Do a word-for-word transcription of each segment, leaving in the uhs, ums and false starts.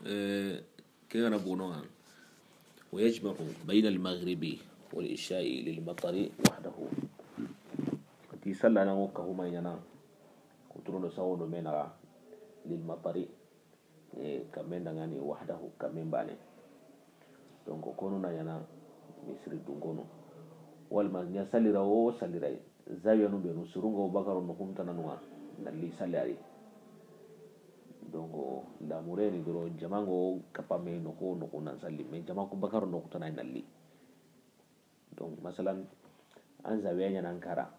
Eh, ke gana bono ŋa. Wa yajma'u bayna al-maghribi wal isha'i lil matari wahdahu. Ti sallana ŋo kahuma ɲana. Kuturo no sawo no menaga lil matari. Eh, kamen dangani wahdahu, kamen bane. Donc, kono na ɲana misiri dunkono. Walma ɲa salira wo salira. Zawiyanu benu, surunga wo bakaro no kumtana nunga. Nalli salari. Donc, lamureni doro, jamango kapame no ko, no ko nan salli. Mais jamango bakaro no kutana nalli. Donc, masalan, an zawiya ɲana an kara,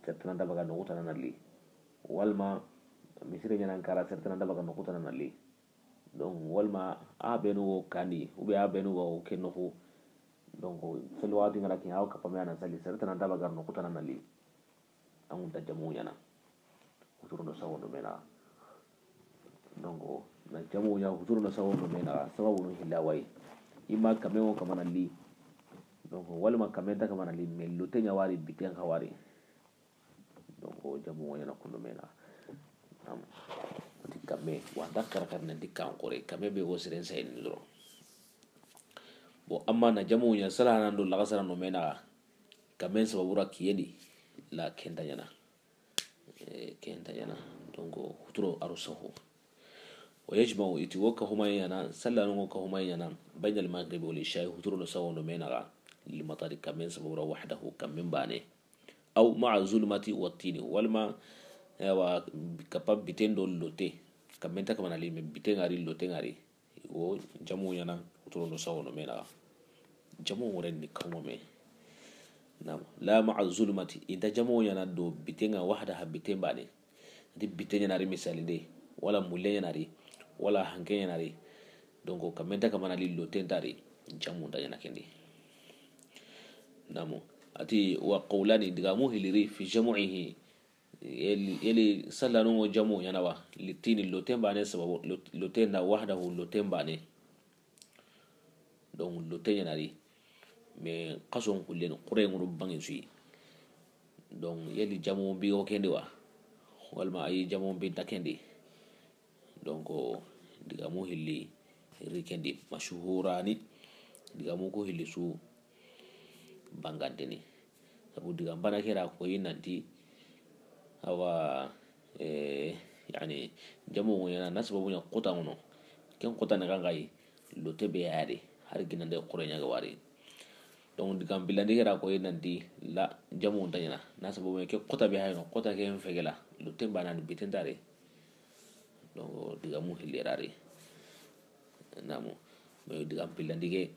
sertana dabaga no kutana nalli. Walma, misiri ɲana an kara, sertana dabaga no kutana nalli. Donc, walma, a benu wo kandi, ou bien a benu wo ke noxu. Donc, sel wati ngara ki, aw kapame ana salli, sertana dabaga no kutana nalli. An ŋunta jamu ɲana. Huturo no sawo no menaga. Donc, na jamu ɲa huturo no sawo no menaga. Sababu no hilla wayi. Ima kame wo kamana li. Donc, walma kame ta kamana li, mais lote ɲa wari, biten xa wari. Donc, jamu wo ɲana kundo menaga. Am. Ti kame, wanda karakar na di kan kore. Kame be go siren sa en doro. Bon, amma na jamu ɲa salanan do lagasara no menaga. Kamen sababura kiyeni la kenta ɲana. Eh, kenta ɲana. Donc, huturo aro saho. Wa yajma'u, iti wo kahuma ɲana, sallanu ŋo kahuma ɲana, bayna al-maghribi wal isha'i, huturo no sawo no menaga, lil matari, kamen sababura wahdahu, kamen bane. Aw ma'a zulmati wa tini, walma, ewa, kapa biten do lote, kamen ta kamana li, mais biten ŋari, lote ŋari. Wo jamu ɲana, huturo no sawo no menaga. Jamu ŋoren ni kawma me. Nam. La ma'a zulmati. Inta jamu ɲana do biten ŋa wahdaha, biten bane. Di biten ɲana ri misali de. Wala mulle ɲana ri. Wala hanke ɲana ri. Donc, kamen ta kamana li loten ta ri. Jamu nta ɲana kendi. Namu. Ati wa qawlani, digamu hiliri fi jam'ihi. Yeli, yeli sallanu ŋo jamu ɲana wa. Litini loten bane sababu, lot-, loten da wahdahu loten bane. Donc, loten ɲana ri. Mais, kason kullen, kure ŋunu bangi sui. Donc, yeli jamu bi o kendi wa. Walma ayi jamu bi ta kendi. Donc, digamu hilli ri kendi mashhurani. Digamu ko hilli su banganteni. Sabu digam bana kera ko yi nanti, awa, eh, yani, jamu ŋo ɲana, na sababu ɲa kota ŋono. Ken kota na gangayi, lote be yari, har ginande kore ɲa ga wari. Donc, digam pillandi kera ko yi nanti, la, jamu nta ɲana. Na sababu ɲa ke kota be hayno, kota ke fegela, lote bana ni biten tare. Donc, digamu hilli rari. Namu. Mais digam pillandi ke,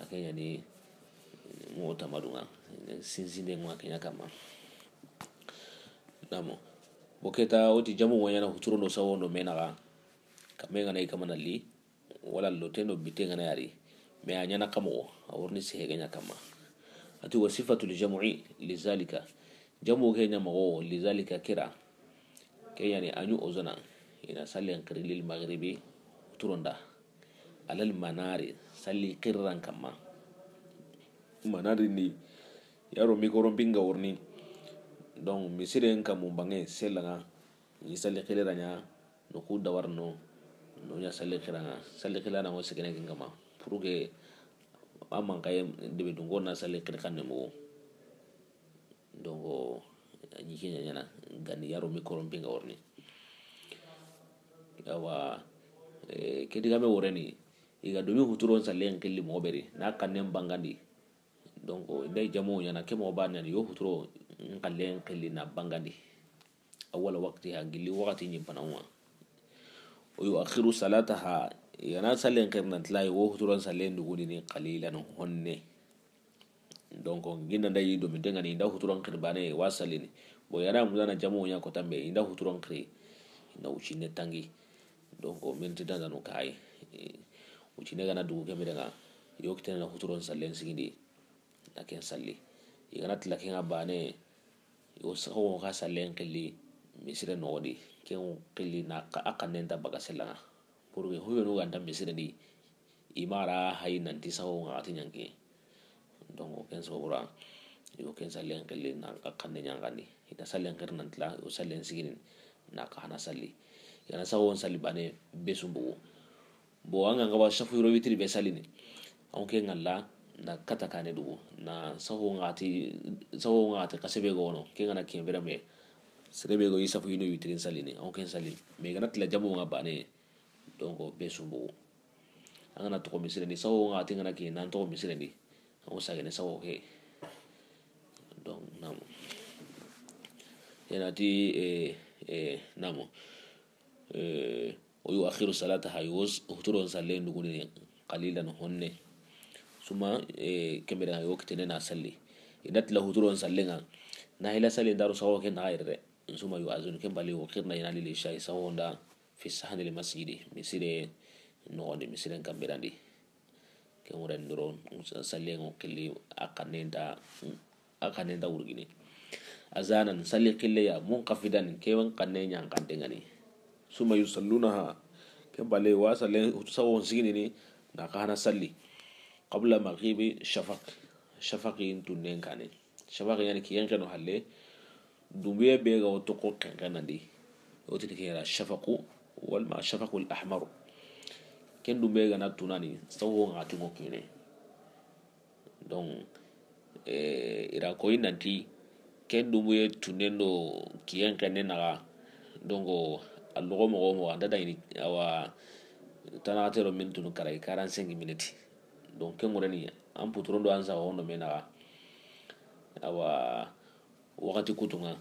a ke ɲani, mo tamadunga, sinsinde ŋa ke ɲa kama. Namu. Bo keta, woti jamu ŋo ɲana huturo no sawo no menaga. Kame ŋana i kamana li, wala lote no bite ŋana yari. Mais a ɲana kamo, a worni sehe ga ɲa kama. Ati wa sifatul jam'i li zalika. Jamu ke ɲa moxo, li zalika kira. Ke ɲani a ɲu ozona. Ina sallen xiri lil maghribi, huturonda. Alal manari, salli xirran kamma. Manari ni, yaro mikoron pinga worni. Donc, misiren kamu bange, selanga. Ni salli xirra ɲa, no ku dawarno, no ɲa salli xiranga. Salli xirra na ngo segene kingama. Pour que, a mankaye debe dungo na salli xirra kanne moxo. Donc, a ɲi ke ɲaɲana, gani yaro mikoron pinga worni. Awa, eh, ke digame woreni, i ga domi huturon sallen xilli moxo beri, na kannen bangandi. Donc, i nda jamu ɲana, ke moxo ba nani, yo huturo n xallen xilli na bangandi. Awwala waqtiha, gilli waxati ɲi pananwa. O yu akhiru salataha, i ga na sallen xirna tilai, wo huturon sallen dugudini qalilan honne. Donc, ginna nda yi do mi dengani, inda huturon xiri bane, wa salini. Bo yara mudana jamu ɲa ko tambe, inda huturon xiri, inda ucine tangi. Donc, minti danzanu kai. Ucine gana dugu kemirenga, yo kitene na huturon sallen sigindi. Na ken salli. I ga na tila ken ŋa bane, yo saxo xa sallen xilli, misire noxo di. Ken xilli na xa-, a xannen ta baga sellanga. Pour que hubenu ga nta misire di, i mara hayi nanti saxo ŋa xati ɲanki. Donc, ken sobura, yo ken sallen xilli na xa xanne ɲangandi. I na sallen xiri nan tila, yo sallen siginin, na xa hana salli. I ga na saxo salli bane, be sumbugu. Bon, an ga ŋa ba safu yiro witiri be sallini, an ke ŋalla na kata kane dugu na sahu ŋati, sahu ŋati kase be gono ke ŋana ke bere me. Sere be go i safu yino witirin sallini, an ke sallini. Mais i gana tila jamu ŋa bane, donc be sumbu. An gana toxo misire ni sahu ŋati ŋana ke nan toxo misire ni. An sagene sahu ke. Donc, namu. Yana ti, eh, eh, namu. Eh, wa yu'akhiru salataha, yo s-, huturon sallen duguni qalilan honne. Suma, eh, kembere yo kitene na salli. Ina tila huturon sallen ŋa. Na hila salli ndaro sawo ke na gaire. Suma yu'azinu kembali wo kirna ina lil isha'i sawo nda fi sahnil masjidi. Misire no de misiren kambirandi. Ke ŋuren duro sallen ŋo killi a kannen ta, a kannen ta wurgini. Azanan, salli kille ya, munqafidan, ke wan kanne ɲan kante ŋani. Suma yusallunaha, ke bale wa sallen hutu sawon siginini, na ka hana salli. Qabla maghribi shafaq, shafaqi in tunnen kane. Shafaqi yani kiyen keno halle, dumbuye be ga wo toxo kenkenandi. Wo tini ke ra shafaqu, walma shafaqul ahmaru. Ken dumbuye gana tunani, sawo ŋa tungo kine. Donc, eh, i ra koyi nanti, ken dumbuye tunnen do kiyen kenne naxa. Donc, a loxo moxo moxo, anta dangini, awa, tanaxatero min tunu karay, quarante-cinq minutes. Donc, ken ŋureni, an puturon do an saxo hondo me naxa. Awa, waxati kutunga,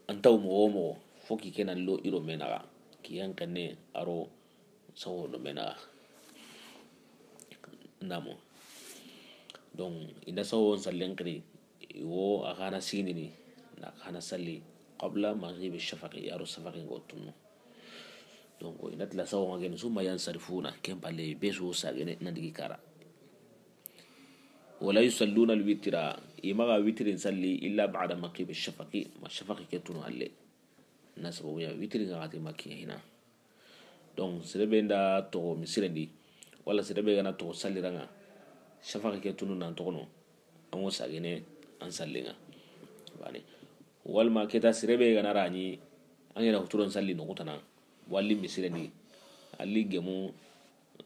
an taw moxo moxo, fo ki kenan lo iro me naxa. Kiyen kenne, aro, sawo no mena. Namo. Donc, inda sawo sallen kiri, wo a xana sinini, na xana salli, qabla maghribi shafaqi, yaro shafaqi ngo tunno. Donc, ina tila sawo ngeni, summa yansarifuna, ken palle, be su sagene, nandigi kara. Wala yusalluna alwitra, imaga witrin salli, illa ba'da maghribi shafaqi, ma shafaqi ke tunno alle. Na sababu ya witri nga xati makki hina. Donc, sere be nda toxo misirendi, wala sere be gana toxo salliranŋa, shafaqi ke tunnu nan toxono, an ŋo sagene an sallinŋa. Bane. Walma keta sere be gana rani, an gana huturon salli no kutana, walli misirendi, alli gemu,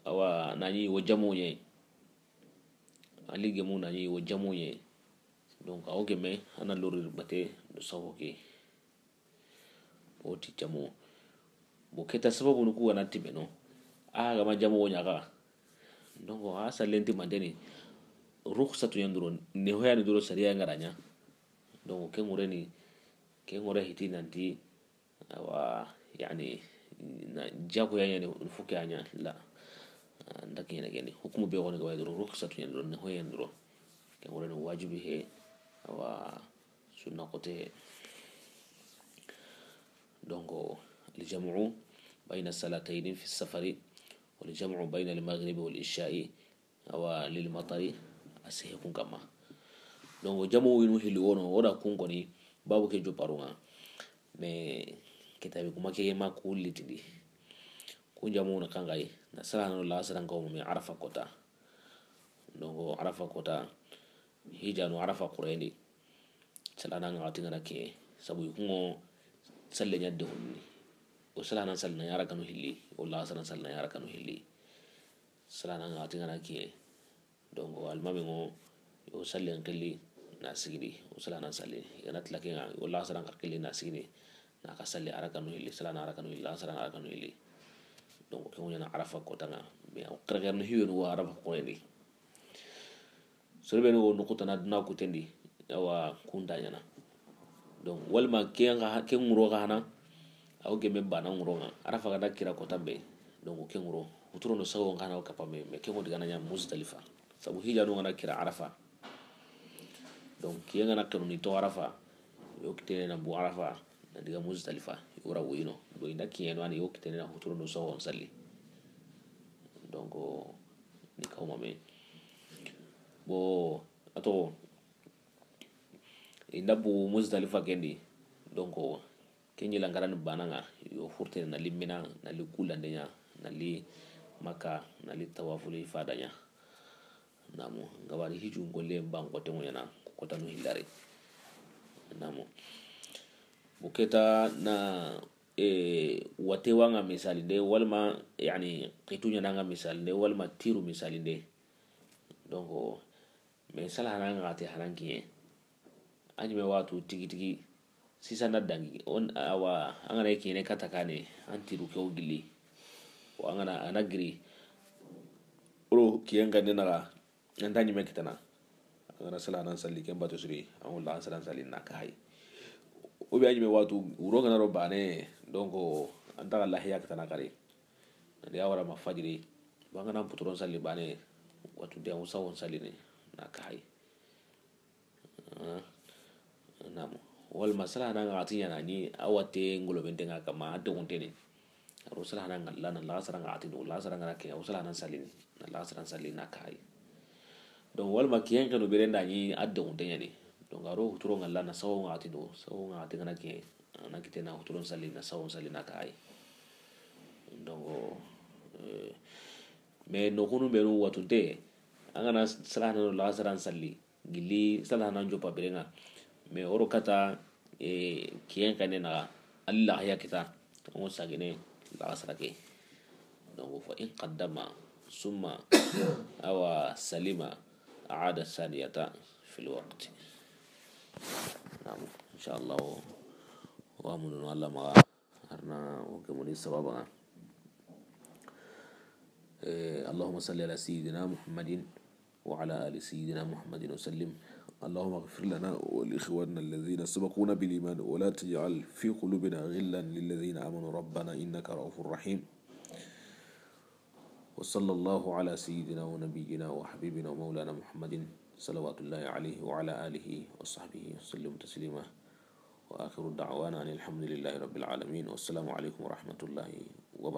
awa, nani wo jamu ɲe, alli gemu nani wo jamu ɲe. Donc, awo geme, ana lori bate, do sawo ke. O ti jamo. Bo keta sababu nu ku gana timeno. A gama jamo wo ɲaga. Donc, a sallenti mandeni. Rukhsatu ɲanduro, ne hoyani duro sariya ngara ɲa. Donc, ke ŋureni, ke ŋure hiti nanti, awa, yani, na jago ya yani, fuke anya, la. Ndaki yana geni. Hukumu be goni gaba duro, rukhsatu ɲanduro, ne hoyani duro. Ke ŋureni wajibi he, awa, sunna kote. Donc, الجمع بين الصلاتين في السفر، والجمع بين المغرب والعشاء، awa, للمطر, a sehe kun kamma. Donc, jamu winu hili wono, o da kun koni, babu ke joparunŋa. Mais, kitabi kuma ke ma kulitindi. Kun jamu na kangai, na salano la saran ko mi Arafa kota. Donc, Arafa kota, hijanu Arafa kurendi. Salana nga wati ngana ke, sabu i kungo salle ɲa de honni. O salana salna yara kanu hilli, o la salana salna yara kanu hilli. Salana nga wati ngana ke. Donc, almami ngo, yo sallen killi, na sigini, o salana salli. Yana tilake nga, o la salana killi, na sigini. Na ka salli ara kanu hilli, salana ara kanu hilli, la salana ara kanu hilli. Donc, ke ŋo ɲana Arafa kota nga. Mais, o kere kere no hiwe no Arafa kurendi. Soro be no wo noxutana duna kutendi, awa, kunda ɲana. Donc, walma ke nga, ke ŋuro ga hana, awo geme bana ŋuro nga, Arafa gana kira kota be. Donc, ke ŋuro, huturo no sawo nga hana o kapa me, mais ke ŋo digana ɲa Muzdalifa. Sabu hijanu gana kira Arafa. Donc, ke nga na kanu ni to Arafa, yo kitene na bu Arafa, na diga Muzdalifa, yo ra wuyino. Bo inda kiyeno ani yo kitene na huturo no sawo salli. Donc, ni kawma me. Bo, ato, inda bu Muzdalifa kendi. Donc, kenji langarani bananga, yo furte na li Mina, na li kulande ɲa, na li Makka, na li tawaful ifada ɲa. Namu, ngabari hiju ngolle ban kote ŋo ɲana, kota no hillare. Namu. Buketa na eh, wate wa ŋa misalinde, walma, yani, xitu ɲaana ŋa misalinde, walma tiru misalinde. Donc, mais sala hana ŋa ti hanan kiɲe. A ɲime watu tigi tigi, sisa na dangi. On, awa, an ga na kiɲene kata kane, an tiru ke o gilli. Wa an ga na, a na giri. Oro kiyen kande naxa, an ta ɲime kitana. An ga na sala hanan salli, ken batu siri, an wala an sala salli na ka hay. O be a ɲime watu, wuro ga na ro bane, donc, an ta ga lahiya kitana kare. Nandi a wara ma fajiri, ba an ga na puturon salli bane, watu de an sawon salli ne, na ka hay. Ah, naam. Walma sala hana ŋa ti ɲaana ni a wate ngolo bente ŋa kama a degunte ne. A ro sala hana ŋa la na laxasara ŋa ti do, laxasara ŋa ke, o sala hana salli ni, na laxasara salli na ka hay. Donc, walma kiyen kanu berenda ni a degunte ɲa ni. Donc, a ro huturo ŋa la na sawo ŋa ti do, sawo ŋa ti ŋa na ke, a na kite na huturo salli na sawo salli na ka hay. Donc, euh, mais no kunu benu watunte, an ga na sala hana laxasara salli, gilli sala hana n joppa bire ŋa. Mais oro kata, eh, kiyen kane naxa, a lahiya kita, o sagene laxasara ke. Donc, fa in qaddama, summa, awa, salima, aada saniyata fil waqti. Naam, inshallah, wa munu Allah maxa, arna, o ke muni sababa. Eh, اللهم صل على سيدنا محمد وعلى آل سيدنا محمد وسلم. اللهم اغفر لنا ولإخواننا الذين سبقونا بالإيمان ولا تجعل في قلوبنا غلا للذين آمنوا ربنا إنك رؤوف رحيم. وصلى الله على سيدنا ونبينا وحبيبنا ومولانا محمد صلوات الله عليه وعلى آله وصحبه وسلم تسليما. وآخر دعوانا أن الحمد لله رب العالمين. والسلام عليكم ورحمة الله وبركاته.